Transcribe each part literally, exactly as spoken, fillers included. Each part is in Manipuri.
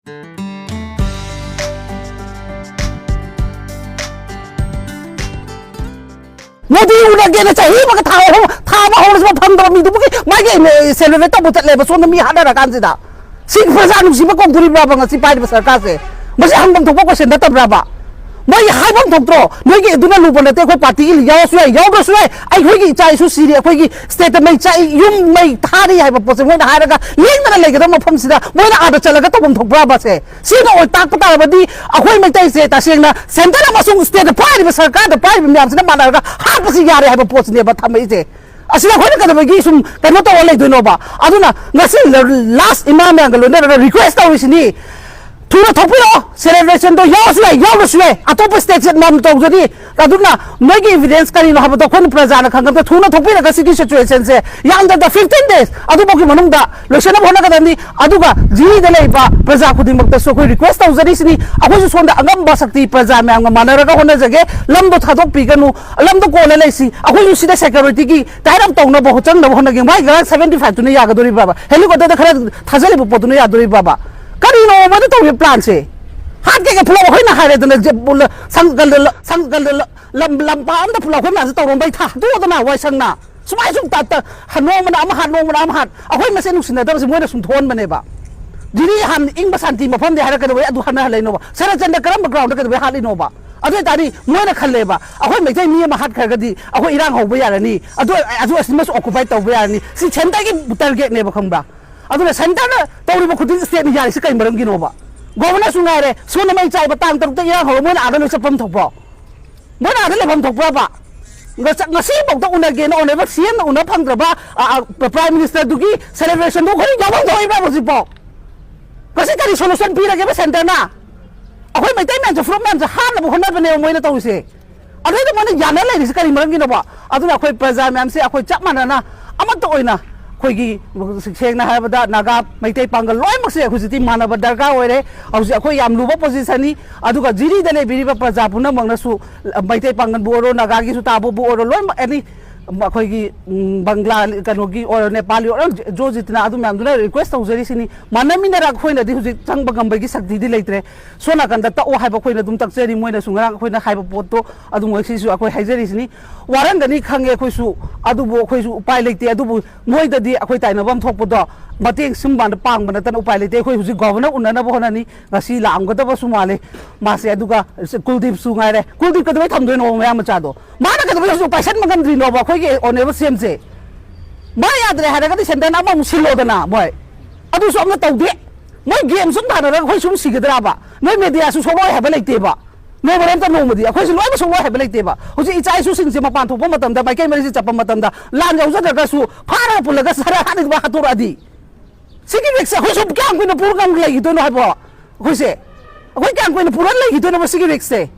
ꯃꯣꯗꯤ ꯎꯅꯒꯦꯅ ꯆꯍꯤ ꯑꯃꯒ ꯊꯥ ꯑꯍꯨꯝ, ꯊꯥ ꯑꯃ ꯍꯧꯔꯁꯤꯐꯥꯎ ꯐꯪꯗꯕ ꯃꯤꯗꯨꯕꯨꯒꯤ ꯃꯥꯒꯤ celebrate ꯇꯧꯕ ꯆꯠꯂꯦꯕ, ꯁꯣꯝꯗ ꯃꯤ ꯍꯥꯠꯅꯔ ꯀꯥꯟꯁꯤꯗ꯫ ꯁꯤ ꯄ꯭ꯔꯖꯥ ꯅꯨꯡꯁꯤꯕ ꯀꯧꯗꯣꯔꯤꯕ꯭ꯔꯕ ꯉꯁꯤ ꯄꯥꯏꯔꯤꯕ ꯁꯔꯀꯥꯔꯁꯦ? ꯃꯁꯤ ꯍꯪꯐꯝ ꯊꯣꯛꯄ question ꯅꯠꯇꯕ꯭ꯔꯕ? ꯃꯣꯏ ꯍꯥꯏꯐꯝ ꯊꯣꯛꯇ꯭ꯔꯣ? "ꯅꯣꯏꯒꯤ ꯑꯗꯨꯅ ꯂꯨꯕ ꯅꯠꯇꯦ, ꯑꯩꯈꯣꯏ party ꯒꯤ ꯌꯥꯎꯔꯁꯨ ꯌꯥꯏ, ꯌꯥꯎꯗ꯭ꯔꯁꯨ ꯌꯥꯏ, ꯑꯩꯈꯣꯏꯒꯤ ꯏꯆꯥ ꯏꯁꯨ ꯁꯤꯔꯤ, ꯑꯩꯈꯣꯏꯒꯤ state ꯇ ꯃꯩ ꯆꯥꯛꯏ, ꯌꯨꯝ ꯃꯩ ꯊꯥꯔꯤ" ꯍꯥꯏꯕ ꯄꯣꯠꯁꯦ ꯃꯣꯏꯅ ꯍꯥꯏꯔꯒ ꯂꯦꯡꯗꯅ ꯂꯩꯒꯗꯕ ꯃꯐꯝꯁꯤꯗ ꯃꯣꯏꯅ ꯑꯥꯗ ꯆꯠꯂꯒ ꯇꯧꯐꯝ ꯊꯣꯛꯄ꯭ꯔꯕ ꯁꯦ? ꯁꯤꯅ ꯑꯣꯏ ꯇꯥꯛꯄ ꯇꯥꯔꯕꯗꯤ ꯑꯩꯈꯣꯏ ꯃꯩꯇꯩꯁꯦ ꯇꯁꯦꯡꯅ centre ꯑꯃꯁꯨꯡ state ꯇ ꯄꯥꯏꯔꯤꯕ ꯁꯔꯀꯥꯔꯗ ꯄꯥꯏꯔꯤꯕ ꯃꯌꯥꯝꯁꯤꯅ ꯃꯥꯟꯅꯔꯒ ꯍꯥꯠꯄꯁꯤ ꯌꯥꯔꯦ ꯍꯥꯏꯕ ꯄꯣꯠꯁꯤꯅꯦꯕ ꯊꯝꯃꯛꯏꯁꯦ꯫ ꯑꯁꯤꯗ ꯑꯩꯈꯣꯏꯅ ꯀꯩꯗꯧꯕꯒꯤ ꯁꯨꯝ ꯀꯩꯅꯣ ꯇꯧꯔ ꯂꯩꯗꯣꯏꯅꯣꯕ? ꯑꯗꯨꯅ ꯉꯁꯤ last ꯏꯃꯥ ꯃꯌꯥꯝꯒ ꯂꯣꯏꯅꯔꯒ request ꯇꯧꯔꯤꯁꯤꯅꯤ, ꯊꯨꯅ ꯊꯣꯛꯄꯤꯔꯛꯑꯣ꯫ Celebration ꯗꯣ ꯌꯥꯎꯔꯁꯨ ꯌꯥꯏ, ꯌꯥꯎꯗ꯭ꯔꯁꯨ ꯌꯥꯏ, ꯑꯇꯣꯞꯄ state ꯁꯦ ꯃꯌꯥꯝ ꯇꯧꯖꯔꯤ꯫ ꯑꯗꯨꯅ ꯅꯣꯏꯒꯤ evidence ꯀꯔꯤꯅꯣ ꯍꯥꯏꯕꯗꯣ ꯑꯩꯈꯣꯏꯅ ꯄ꯭ꯔꯖꯥꯅ ꯈꯪꯒꯗꯕ꯫ ꯊꯨꯅ ꯊꯣꯛꯄꯤꯔꯒ ꯁꯤꯒꯤ situation ꯁꯦ ꯌꯥꯝꯗ꯭ꯔꯕꯗ fifteen days ꯑꯗꯨꯐꯥꯎꯒꯤ ꯃꯅꯨꯡꯗ ꯂꯣꯏꯁꯤꯟꯅꯕ ꯍꯣꯠꯅꯒꯗꯕꯅꯤ꯫ ꯑꯗꯨꯒ ꯖꯤꯔꯤꯗ ꯂꯩꯔꯤꯕ ꯄ꯭ꯔꯖꯥ ꯈꯨꯗꯤꯡꯃꯛꯇꯁꯨ ꯑꯩꯈꯣꯏ request ꯇꯧꯖꯔꯤꯁꯤꯅꯤ꯫ ꯑꯩꯈꯣꯏꯁꯨ ꯁꯣꯝꯗ ꯑꯉꯝꯕ ꯁꯛꯇꯤ ꯄ꯭ꯔꯖꯥ ꯃꯌꯥꯝꯒ ꯃꯥꯟꯅꯔꯒ ꯍꯣꯠꯅꯖꯒꯦ꯫ ꯂꯝꯗꯣ ꯊꯥꯗꯣꯛꯄꯤꯒꯅꯨ, ꯂꯝꯗꯣ ꯀꯣꯟꯅ ꯂꯩꯁꯤ꯫ ꯑꯩꯈꯣꯏꯁꯨ ꯁꯤꯗ security ꯒꯤ ꯇꯥꯏꯠ ꯑꯞ ꯇꯧꯅꯕ ꯍꯣ-, ꯆꯪꯅꯕ ꯍꯣꯠꯅꯒꯦ꯫ ꯃꯥꯏ ꯉꯔꯥꯡ seventy five ꯇꯨꯅ ꯌꯥꯒꯗꯣꯔꯤꯕ꯭ꯔꯕ? Helicopter ꯗ ꯈꯔ ꯊꯥꯖꯜꯂꯤꯕ ꯄꯣꯠꯇꯨꯅ ꯌꯥꯗꯣꯔꯤꯕ꯭ꯔꯕ? ꯀꯔꯤꯅꯣ ꯃꯣꯏꯅ ꯇꯧꯔꯤꯕ plan ꯁꯦ? ꯍꯥꯠꯀꯦꯒ ꯄꯨꯂꯞ ꯑꯩꯈꯣꯏꯅ ꯍꯥꯏꯔꯦꯗꯅ, ꯖꯦ-, ꯕꯨ-, ꯂ-, ꯁꯪ-, ꯀ-, ꯂ-, ꯂ-, ꯁꯪ-, ꯀ-, ꯂ-, ꯂ-, ꯂꯝ, ꯂꯝꯄꯥꯛ ꯑꯝꯗ ꯄꯨꯂꯞ ꯑꯩꯈꯣꯏ ꯃꯌꯥꯝꯁꯦ ꯇꯧꯔꯝꯕꯩ ꯊꯥ-, ꯍꯥꯠꯇꯣꯛꯑꯣꯗꯅ ꯋꯥꯏ ꯁꯪꯅ꯫ ꯁꯨꯃꯥꯏꯅ ꯁꯨꯝ ꯇ-, ꯇ-, ꯍ-, ꯅꯣꯡꯃꯅ ꯑꯃ ꯍꯥꯠ, ꯅꯣꯡꯃꯅ ꯑꯃ ꯍꯥꯠ, ꯑꯩꯈꯣꯏ ꯃꯁꯦꯟ ꯅꯨꯡꯁꯤꯅꯗꯕꯁꯦ ꯃꯣꯏꯅ ꯁꯨꯝ ꯊꯣꯛꯍꯟꯕꯅꯦꯕ꯫ ꯖꯤꯔꯤ ꯍꯥꯟꯅ ꯏꯪꯕ ꯁꯥꯟꯇꯤ ꯃꯐꯝꯗꯤ ꯍꯥꯏꯔ ꯀꯩꯗꯧꯕꯩ ꯑꯗꯨ ꯍꯥꯠꯅꯍꯜꯂꯤꯅꯣꯕ? ꯁꯔꯠꯆꯟꯗ꯭ꯔ ꯀꯔꯝꯕ ground ꯗ ꯀꯩꯗꯧꯕꯩ ꯍꯥꯠꯂꯤꯅꯣꯕ? ꯑꯗꯨ ꯑꯣꯏꯇꯥꯔꯗꯤ ꯃꯣꯏꯅ ꯈꯜꯂꯦꯕ, ꯑꯩꯈꯣꯏ ꯃꯩꯇꯩ ꯃꯤ ꯑꯃ ꯍꯥꯠꯈ꯭ꯔꯒꯗꯤ ꯑꯩꯈꯣꯏ ꯏꯔꯥꯡ ꯍꯧꯕ ꯌꯥꯔꯅꯤ, ꯑꯗꯨ, ꯑꯗꯨ ꯑꯁꯤꯃꯁꯨ occupy ꯇꯧꯕ ꯌꯥꯔꯅꯤ꯫ ꯁꯤ centre ꯒꯤ target ꯅꯦꯕ, ꯈꯪꯕ꯭ꯔꯥ? ꯑꯗꯨꯅ centre ꯅ ꯇꯧꯔꯤꯕ ꯈꯨꯗꯤꯡ state ꯅ ꯌꯥꯔꯤꯁꯤ ꯀꯩ ꯃꯔꯝꯒꯤꯅꯣꯕ? Governor ꯁꯨ ꯉꯥꯏꯔꯦ, ꯁꯣꯝꯗ ꯃꯩ ꯆꯥꯏꯕ, ꯇꯥꯡ ꯇꯔꯨꯛꯇ ꯏꯔꯥꯡ ꯍꯧꯔ ꯃꯣꯏꯅ ꯑꯥꯗ ꯂꯣꯏ ꯆꯠꯐꯝ ꯊꯣꯛꯄ꯭ꯔꯣ? ꯃꯣꯏꯅ ꯑꯥꯗ ꯂꯩꯐꯝ ꯊꯣꯛꯄ꯭ꯔꯕ? ꯉꯁ-, ꯉꯁꯤꯐꯥꯎꯗ ꯎꯅꯒꯦꯅ honourable ꯁꯤ ꯑꯦꯝ ꯅ ꯎꯅ ꯐꯪꯗ꯭ꯔꯕ, ꯑ, ꯑ, Prime Minister ꯗꯨꯒꯤ celebration ꯗꯨ ꯑꯩꯈꯣꯏꯅ ꯌꯥꯎꯐꯝ ꯊꯣꯛꯏꯕ꯭ꯔꯕ ꯍꯧꯖꯤꯛꯐꯥꯎ? ꯉꯁꯤ ꯀꯔꯤ solution ꯄꯤꯔꯒꯦꯕ centre ꯅ? ꯑꯩꯈꯣꯏ ꯃꯩꯇꯩ ꯃꯌꯥꯝꯁꯦ, ꯐꯨꯔꯨꯞ ꯃꯌꯥꯝꯁꯦ ꯍꯥꯠꯅꯕ ꯍꯣꯠꯅꯕꯅꯦꯕ ꯃꯣꯏꯅ ꯇꯧꯔꯤꯁꯦ꯫ ꯑꯗꯨꯗ ꯃꯣꯏꯅ ꯌꯥꯅ ꯂꯩꯔꯤꯁꯦ ꯀꯔꯤ ꯃꯔꯝꯒꯤꯅꯣꯕ? ꯑꯗꯨꯅ ꯑꯩꯈꯣꯏ ꯄ꯭ꯔꯖꯥ ꯃꯌꯥꯝꯁꯦ ꯑꯩꯈꯣꯏ ꯆꯞ ꯃꯥꯟꯅꯅ ꯑꯃꯠꯇ ꯑꯣꯏꯅ ꯑꯩꯈꯣꯏꯒꯤ, ꯁꯦꯡꯅ ꯍꯥꯏꯔꯕꯗ, ꯅꯥꯒꯥ, ꯃꯩꯇꯩ, ꯄꯥꯡꯒꯜ ꯂꯣꯏꯅꯃꯛꯁꯦ ꯍꯧꯖꯤꯛꯇꯤ ꯃꯥꯟꯅꯕ ꯗꯔꯀꯥꯔ ꯑꯣꯏꯔꯦ꯫ ꯍꯧꯖꯤꯛ ꯑꯩꯈꯣꯏ ꯌꯥꯝ ꯂꯨꯕ position ꯅꯤ꯫ ꯑꯗꯨꯒ ꯖꯤꯔꯤꯗ ꯂꯩꯕꯤꯔꯤꯕ ꯄ꯭ꯔꯖꯥ ꯄꯨꯝꯅꯃꯛꯅꯁꯨ ꯃꯩꯇꯩ ꯄꯥꯡꯒꯜꯕꯨ ꯑꯣꯏꯔꯣ, ꯅꯥꯒꯥꯒꯤꯁꯨ ꯇꯥꯕꯕꯨ ꯑꯣꯏꯔꯣ, ꯂꯣꯏꯅꯃꯛ ꯑꯦꯅꯤ ꯑꯩꯈꯣꯏꯒꯤ, ꯎꯝ, ꯕꯪꯒ꯭ꯂꯥ, ꯀꯩꯅꯣꯒꯤ ꯑꯣꯔ ꯅꯦꯄꯥꯂꯤ ꯑꯣꯔ ꯖꯣ ꯖꯤꯇꯅ ꯑꯗꯨ ꯃꯌꯥꯝꯗꯨꯅ ꯔꯤꯀ꯭ꯋꯦꯁ ꯇꯧꯖꯔꯤꯁꯤꯅꯤ꯫ ꯃꯥꯟꯅꯃꯤꯟꯅꯔꯒ ꯑꯩꯈꯣꯏꯅꯗꯤ ꯍꯧꯖꯤꯛ ꯆꯪꯕ ꯉꯝꯕꯒꯤ ꯁꯛꯇꯤꯗꯤ ꯂꯩꯇ꯭ꯔꯦ꯫ ꯁꯣꯝ ꯅꯥꯀꯟꯗ ꯇꯛꯑꯣ ꯍꯥꯏꯕ ꯑꯩꯈꯣꯏꯅ ꯑꯗꯨꯝ ꯇꯛꯆꯔꯤ, ꯃꯣꯏꯅꯁꯨ ꯉꯔꯥꯡ ꯑꯩꯈꯣꯏꯅ ꯍꯥꯏꯕ ꯄꯣꯠꯇꯣ ꯑꯗꯨꯝ ꯉꯁꯤꯁꯨ ꯑꯩꯈꯣꯏ ꯍꯥꯏꯖꯔꯤꯁꯤꯅꯤ꯫ ꯋꯥꯔꯝꯒꯅꯤ ꯈꯪꯉꯦ ꯑꯩꯈꯣꯏꯁꯨ, ꯑꯗꯨꯕꯨ ꯑꯩꯈꯣꯏꯁꯨ ꯎꯄꯥꯏ ꯂꯩꯇꯦ꯫ ꯑꯗꯨꯕꯨ ꯃꯣꯏꯗꯗꯤ ꯑꯩꯈꯣꯏ ꯇꯥꯏꯅꯐꯝ ꯊꯣꯛꯄꯗꯣ ꯃꯇꯦꯡ ꯁꯨꯝꯕꯗ ꯄꯥꯡꯕ ꯅꯠꯇꯅ ꯎꯄꯥꯏ ꯂꯩꯇꯦ꯫ ꯑꯩꯈꯣꯏ ꯍꯧꯖꯤꯛ ꯒꯣꯚꯔꯅꯔ ꯎꯅꯅꯕ ꯍꯣꯠꯅꯅꯤ꯫ ꯉꯁꯤ ꯂꯥꯛꯑꯝꯒꯗꯕꯁꯨ ꯃꯥꯜꯂꯦ ꯃꯥꯁꯦ꯫ ꯑꯗꯨꯒ ꯀꯨꯜꯗꯤꯞꯁꯨ ꯉꯥꯏꯔꯦ꯫ ꯀꯨꯜꯗꯤꯞ ꯀꯩꯗꯧꯕꯩ ꯊꯝꯗꯣꯏꯅꯣ ꯃꯌꯥꯝ ꯃꯆꯥꯗꯣ? ꯃꯥꯅ ꯀꯩꯗꯧꯕꯩ ꯍꯧꯖꯤꯛ ꯄꯥꯏꯁꯟꯕ ꯉꯝꯗ꯭ꯔꯤꯅꯣꯕ ꯑꯩꯈꯣꯏꯒꯤ ꯑꯣꯅꯦꯕꯜ ꯁꯤ ꯑꯦꯝꯁꯦ? ꯃꯥ ꯌꯥꯗ꯭ꯔꯦ ꯍꯥꯏꯔꯒꯗꯤ ꯁꯦꯟꯇꯔꯅ ꯑꯃꯃꯨꯛ ꯁꯤꯜꯂꯣꯗꯅ ꯃꯣꯏ꯫ ꯑꯗꯨꯁꯨ ꯑꯝꯇ ꯇꯧꯗꯦ꯫ ꯃꯣꯏ ꯒꯦꯝ ꯁꯨꯝ ꯊꯥꯅꯔꯒ ꯑꯩꯈꯣꯏ ꯁꯨꯝ ꯁꯤꯒꯗ꯭ꯔꯕ? ꯅꯣꯏ ꯃꯦꯗꯤꯌꯥꯁꯨ ꯁꯣꯛꯂꯣꯏ ꯍꯥꯏꯕ ꯂꯩꯇꯦꯕ꯫ ꯅꯣꯡꯃ ꯅꯠꯇ ꯅꯣꯡꯃꯗꯤ ꯑꯩꯈꯣꯏꯁꯨ ꯂꯣꯏꯅ ꯁꯣꯛꯂꯣꯏ ꯍꯥꯏꯕ ꯂꯩꯇꯦꯕ꯫ ꯍꯧꯖꯤꯛ ꯏꯆꯥ ꯏꯁꯨꯁꯤꯡꯁꯦ ꯃꯄꯥꯟ ꯊꯣꯛꯄ ꯃꯇꯝꯗ, ꯃꯥꯏꯀꯩ ꯃꯔꯤꯁꯦ ꯆꯠꯄ ꯃꯇꯝꯗ ꯂꯥꯟ ꯌꯥꯎꯖꯗ꯭ꯔꯒꯁꯨ ꯐꯥꯔꯒ ꯄꯨꯜꯂꯒ ꯁꯔ ꯍꯥꯠꯅꯤꯡꯕ ꯍꯥꯠꯇꯣꯔꯛꯑꯗꯤ? ꯁꯤꯒꯤ ꯔꯤꯛꯁꯁꯦ ꯑꯩꯈꯣꯏ ꯁꯨꯝ ꯀꯌꯥꯝ ꯀꯨꯏꯅ ꯄꯨꯔꯒ ꯑꯃꯨꯛ ꯂꯩꯈꯤꯗꯣꯏꯅꯣ ꯍꯥꯏꯕꯣ? ꯑꯩꯈꯣꯏꯁꯦ, ꯑꯩꯈꯣꯏ ꯀꯌꯥꯝ ꯀꯨꯏꯅ ꯄꯨꯔ ꯂꯩꯈꯤꯗꯣꯏꯅꯣꯕ ꯁꯤꯒꯤ ꯔꯤꯛꯁꯁꯦ?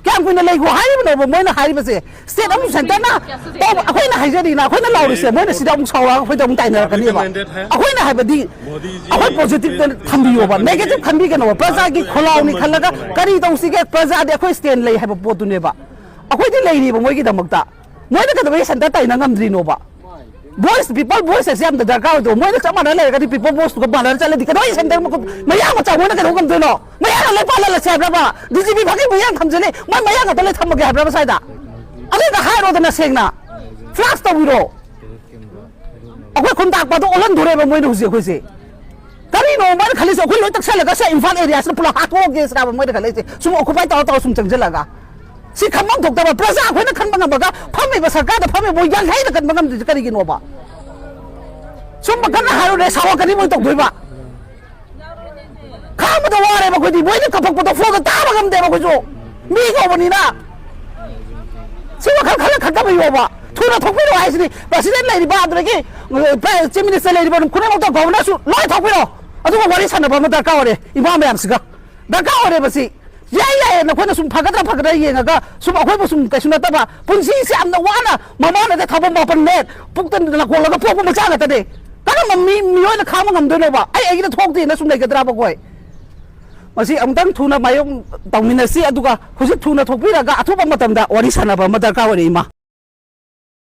ꯀꯌꯥꯝ ꯀꯨꯏꯅ ꯂꯩꯈꯣ ꯍꯥꯏꯔꯤꯕꯅꯣꯕ ꯃꯣꯏꯅ ꯍꯥꯏꯔꯤꯕꯁꯦ? ꯁ꯭ꯇꯦꯠ ꯑꯃꯁꯨ ꯁꯦꯟꯇꯔꯅ ꯇꯧꯕ, ꯑꯩꯈꯣꯏꯅ ꯍꯥꯏꯖꯔꯤꯅ, ꯑꯩꯈꯣꯏꯅ ꯂꯥꯎꯔꯤꯁꯦ, ꯃꯣꯏꯅ ꯁꯤꯗ ꯑꯃꯨꯛ ꯁꯥꯎꯔꯒ ꯑꯩꯈꯣꯏꯗ ꯑꯃꯨꯛ ꯇꯥꯏꯅꯔꯛꯀꯅꯦꯕ꯫ ꯑꯩꯈꯣꯏꯅ ꯍꯥꯏꯕꯗꯤ, ꯑꯩꯈꯣꯏ ꯄꯣꯖꯤꯇꯤꯚꯇ ꯊꯝꯕꯤꯌꯣꯕ, ꯅꯦꯒꯦꯇꯤꯚ ꯈꯟꯕꯤꯒꯅꯣꯕ꯫ ꯄ꯭ꯔꯖꯥꯒꯤ ꯈꯣꯜꯂꯥꯎꯅꯤ ꯈꯜꯂꯒ ꯀꯔꯤ ꯇꯧꯁꯤꯒꯦ? ꯄ꯭ꯔꯖꯥꯗꯤ ꯑꯩꯈꯣꯏ ꯁ꯭ꯇꯦꯟ ꯂꯩ ꯍꯥꯏꯕ ꯄꯣꯠꯇꯨꯅꯦꯕ꯫ ꯑꯩꯈꯣꯏꯗꯤ ꯂꯩꯔꯤꯕ ꯃꯣꯏꯒꯤꯗꯃꯛꯇ꯫ ꯃꯣꯏꯅ ꯀꯩꯗꯧꯕꯩ ꯁꯦꯟꯇꯔ ꯇꯥꯏꯅ ꯉꯝꯗ꯭ꯔꯤꯅꯣꯕ? ꯚꯣꯏꯁ, ꯄꯤꯄꯜ ꯚꯣꯏꯁ ꯑꯁꯤ ꯌꯥꯝꯅ ꯗꯔꯀꯥꯔ ꯑꯣꯏꯗ꯭ꯔꯣ? ꯃꯣꯏꯅ ꯆꯞ ꯃꯥꯟꯅ ꯂꯩꯔꯒꯗꯤ ꯄꯤꯄꯜ ꯚꯣꯏꯁꯇꯨꯒ ꯃꯥꯟꯅꯔ ꯆꯠꯂꯗꯤ ꯀꯩꯗꯧꯕꯩ ꯁꯦꯟꯇꯔ ꯃꯈꯨꯠ ꯃꯌꯥꯡ ꯃꯆꯥ ꯃꯣꯏꯅ ꯀꯩꯗꯧ ꯉꯝꯗꯣꯏꯅꯣ? ꯃꯌꯥꯡꯅ ꯂꯣꯏ ꯄꯥꯜꯍꯜꯂꯁꯦ ꯍꯥꯏꯕ꯭ꯔꯕ? ꯗꯤ ꯖꯤ ꯄꯤ ꯐꯥꯒꯤ ꯃꯌꯥꯡ ꯊꯝꯖꯤꯜꯂꯤ, ꯃꯣꯏ ꯃꯌꯥꯡ ꯉꯥꯛꯇ ꯂꯣꯏ ꯊꯝꯃꯒꯦ ꯍꯥꯏꯕ꯭ꯔꯕ ꯁ꯭ꯋꯥꯏꯗ? ꯑꯗꯨꯗ ꯍꯥꯏꯔꯣꯗꯅ ꯁꯦꯡꯅ, ꯐ꯭ꯂꯥꯛꯁ ꯇꯧꯕꯤꯔꯣ꯫ ꯑꯩꯈꯣꯏ ꯈꯨꯟꯇꯥꯛꯄꯗꯣ ꯑꯣꯜꯍꯟꯗꯣꯔꯦꯕ ꯃꯣꯏꯅ ꯍꯧꯖꯤꯛ ꯑꯩꯈꯣꯏꯁꯦ꯫ ꯀꯔꯤꯅꯣ ꯃꯣꯏꯅ ꯈꯜꯂꯤꯁꯦ? ꯑꯩꯈꯣꯏ ꯂꯣꯏ ꯇꯛꯁꯜꯂꯒ ꯁꯦ ꯏꯝꯐꯥꯜ ꯑꯦꯔꯤꯌꯥꯁꯤꯗ ꯄꯨꯂꯞ ꯍꯥꯠꯇꯣꯛꯑꯒꯦ ꯁꯤꯔꯥꯕ ꯃꯣꯏꯅ ꯈꯜꯂꯤꯁꯦ? ꯁꯨꯝ ꯑꯣꯀꯨꯄꯥꯏ ꯇꯧꯔ ꯇꯧꯔ ꯁꯨꯝ ꯆꯪꯁꯤꯜꯂꯒ꯫ ꯁꯤ ꯈꯟꯐꯝ ꯊꯣꯛꯇꯕ ꯄ꯭ꯔꯖꯥ ꯑꯩꯈꯣꯏꯅ ꯈꯟꯕ ꯉꯝꯃꯒ ꯐꯝꯃꯤꯕ ꯁꯔꯀꯥꯔꯗ ꯐꯝꯃꯤꯕ ꯃꯣꯏ ꯌꯥꯡꯈꯩꯅ ꯈꯟꯕ ꯉꯝꯗ꯭ꯔꯤꯁꯦ ꯀꯔꯤꯒꯤꯅꯣꯕ? ꯁꯨꯝꯕ ꯀꯟꯅ ꯍꯥꯏꯔꯨꯔꯦ, ꯁꯥꯎꯔꯛꯀꯅꯤ ꯃꯣꯏ ꯇꯧꯗꯣꯏꯕ꯫ ꯈꯥꯡꯕꯗ ꯋꯥꯔꯦꯕ ꯑꯩꯈꯣꯏꯗꯤ꯫ ꯃꯣꯏꯅ ꯀꯞꯄꯛꯄꯗꯣ ꯐꯣꯟꯗ ꯇꯥꯕ ꯉꯝꯗꯦꯕ ꯑꯩꯈꯣꯏꯁꯨ꯫ ꯃꯤ ꯀꯧꯕꯅꯤꯅ꯫ ꯁꯤ ꯋꯥꯈꯜ ꯈꯜꯂ ꯈꯟꯊꯕꯤꯌꯣꯕ꯫ ꯊꯨꯅ ꯊꯣꯛꯄꯤꯔꯣ ꯍꯥꯏꯁꯤꯅꯤ꯫ ꯄ꯭ꯔꯁꯤꯗꯦꯟ ꯂꯩꯔꯤꯕ, ꯑꯗꯨꯗꯒꯤ, ꯑ, ꯆꯤꯐ ꯃꯤꯅꯤꯁꯇꯔ ꯂꯩꯔꯤꯕ ꯈꯨꯗꯤꯡꯃꯛꯇ ꯒꯣꯚꯔꯅꯔꯁꯨ ꯂꯣꯏ ꯊꯣꯛꯄꯤꯔꯣ꯫ ꯑꯗꯨꯒ ꯋꯥꯔꯤ ꯁꯥꯟꯅꯕ ꯑꯃ ꯗꯔꯀꯥꯔ ꯑꯣꯏꯔꯦ ꯏꯃꯥ ꯃꯌꯥꯝꯁꯤꯒ꯫ ꯗꯔꯀꯥꯔ ꯑꯣꯏꯔꯦꯕ ꯁꯤ꯫ ꯌꯥꯏ, ꯌꯥꯏ, ꯅꯈꯣꯏꯅ ꯁꯨꯝ ꯐꯒꯗ꯭ꯔꯥ ꯐꯒꯗ꯭ꯔꯥ ꯌꯦꯡꯉꯒ ꯁꯨꯝ ꯑꯩꯈꯣꯏꯕꯨ ꯁꯨꯝ ꯀꯩꯁꯨ ꯅꯠꯇꯕ ꯄꯨꯟꯁꯤꯁꯦ ꯌꯥꯝꯅ ꯋꯥꯅ ꯃꯃꯥꯅꯗꯤ ꯊꯕꯛ ꯃꯥꯄꯟꯅꯦ ꯄꯨꯛꯇ ꯂꯥꯀꯣꯜꯂꯒ ꯄꯣꯛꯄ ꯃꯆꯥ ꯉꯥꯛꯇꯅꯦ꯫ ꯀꯔꯝꯕ ꯃꯤ, ꯃꯤꯑꯣꯏꯅ ꯈꯥꯡꯕ ꯉꯝꯗꯣꯏꯅꯣꯕ? ꯑꯩ ꯑꯩꯒꯤꯗ ꯊꯣꯛꯇꯦꯅ ꯁꯨꯝ ꯂꯩꯒꯗ꯭ꯔꯥꯕ ꯑꯩꯈꯣꯏ? ꯃꯁꯤ ꯑꯃꯨꯛꯇꯪ ꯊꯨꯅ ꯃꯥꯌꯣꯛ ꯇꯧꯃꯤꯟꯅꯁꯤ, ꯑꯗꯨꯒ ꯍꯧꯖꯤꯛ ꯊꯨꯅ ꯊꯣꯛꯄꯤꯔꯒ ꯑꯊꯨꯕ ꯃꯇꯝꯗ ꯋꯥꯔꯤ ꯁꯥꯟꯅꯕ ꯑꯃ ꯗꯔꯀꯥꯔ ꯑꯣꯏꯔꯦ, ꯏꯃꯥ꯫